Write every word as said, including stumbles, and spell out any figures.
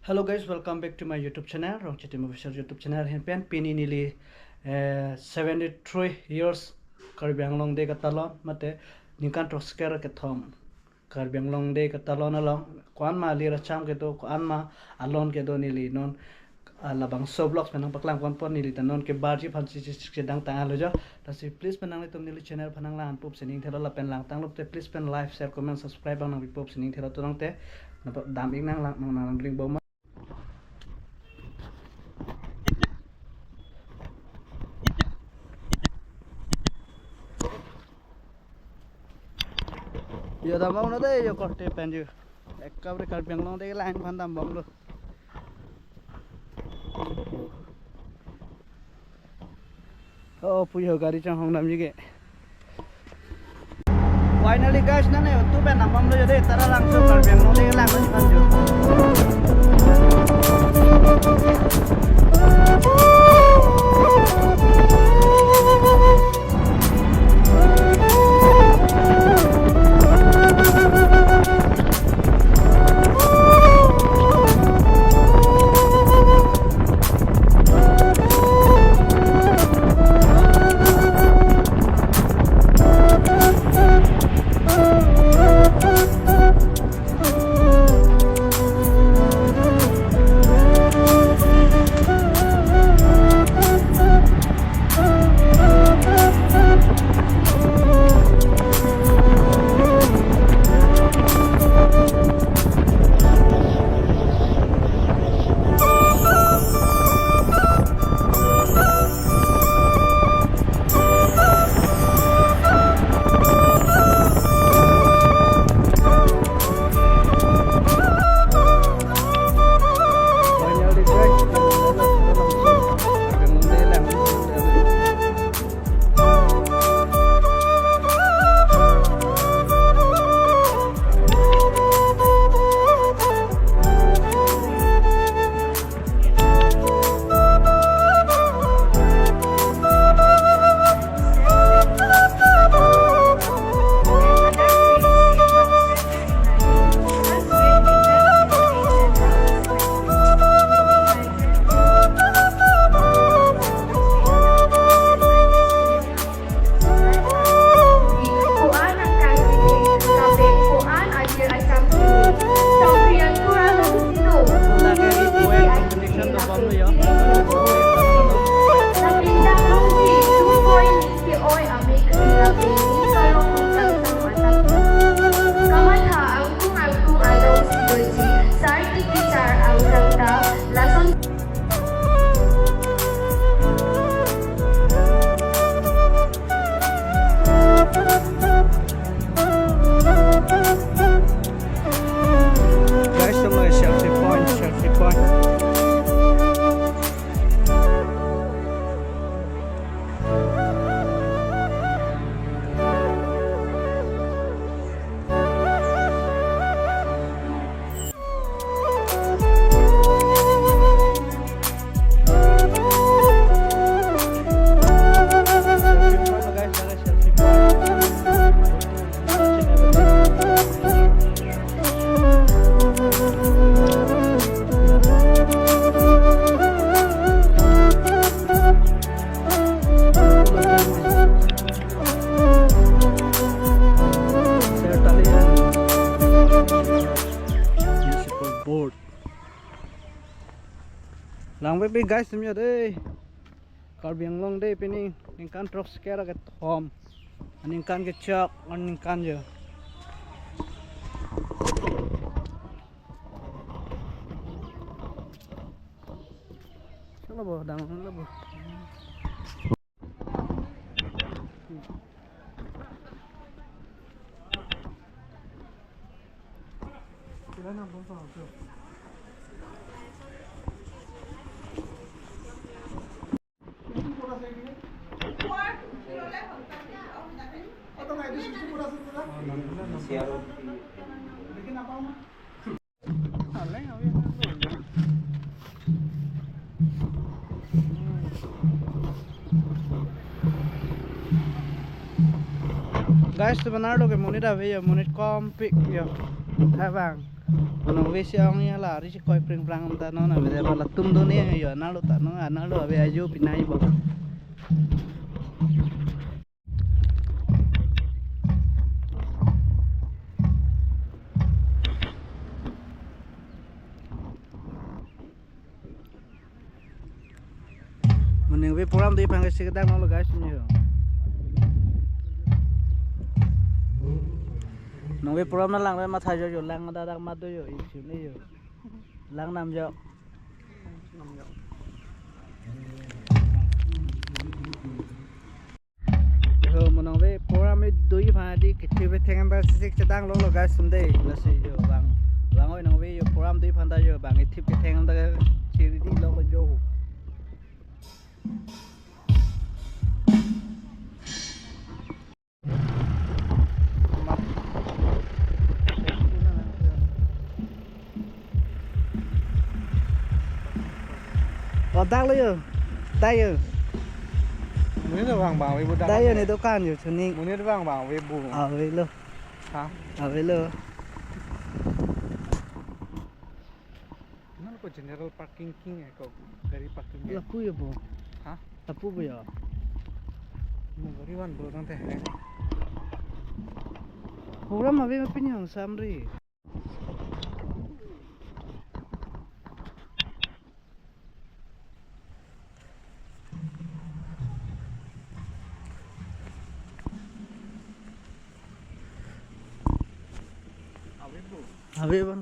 Hello guys, welcome back to my YouTube channel, Rongchitim Official YouTube channel. Ahin pen pini neli, eh, seventy-three years Karbi Anglong Day katalon, mate ningkan throksi kethom Karbi Anglong Day katalon along, ko-an ma alir acham kedo, ko-an ma alon kedo, neli non, ah, labangso vlogs pen nangpaklang ponpo. Neli ta non ke barji aphan si, si, si, chedang tanglo jo. Lasi please pen nanglitum neli channel aphan nanglang pup sining thelo, lapen langtanglo te please pen like, share, comment, subscribe abang nangpipup sining thelo. Tangte nangdam-ik nang lang, nang, nang, nangding bom. Yo, dambomlo de, yo, korte pen yo. Ekabri Karbi Anglong Day line aphan dambomlo. Oh, puyo gari chonghong damji ke. Finally guys, nane YouTube pen nangdambomlo yo de, Taralangso Karbi Anglong Day line aphan yo. Guys, to my selfie point, selfie point. Municipal Board. Langvekve guys, atum yo de. Karbi Anglong Day pini ningkan throksi kethom. Ningkan kechak, ningkan jo. Chalo bo, dang lo bo. Guys, sebenarlo ke monit ave yo, monit kompik yo. Hai bang. Mo nangvesi ong ya la, ri si koi pring prang ta non, ave de ba latum do ne yo, analo ta non, analo ave ajo pinai bo. Mo nangve program do aphan ke si kedang lo guys, ni yo. Nangve program na lang ve matha jo jo, lang da dak mat do yo, isi ne yo. Lang nam jo. Ho, mo nangve program do aphan di kethip ketheng ta si kedang lo lo guys, sum de. Lasi yo bang, bang oi nangve yo program do aphan ta yo bang kethip ketheng ta chiri di lo lo jo. Oh, dak lo yo. Dak yo. Monit vang vang ave bu dak. Dak yo ne dokan yo chuni. Monit vang vang ave bu. Avelo. Ha? Avelo. Nang ko general parking king eh, ko gari parking eh. Lapu yo bo. Ha? Lapu bo yo. Mo gari van bo tangte he. Program ave ma pini angsam ri. Ave bo. Ave van.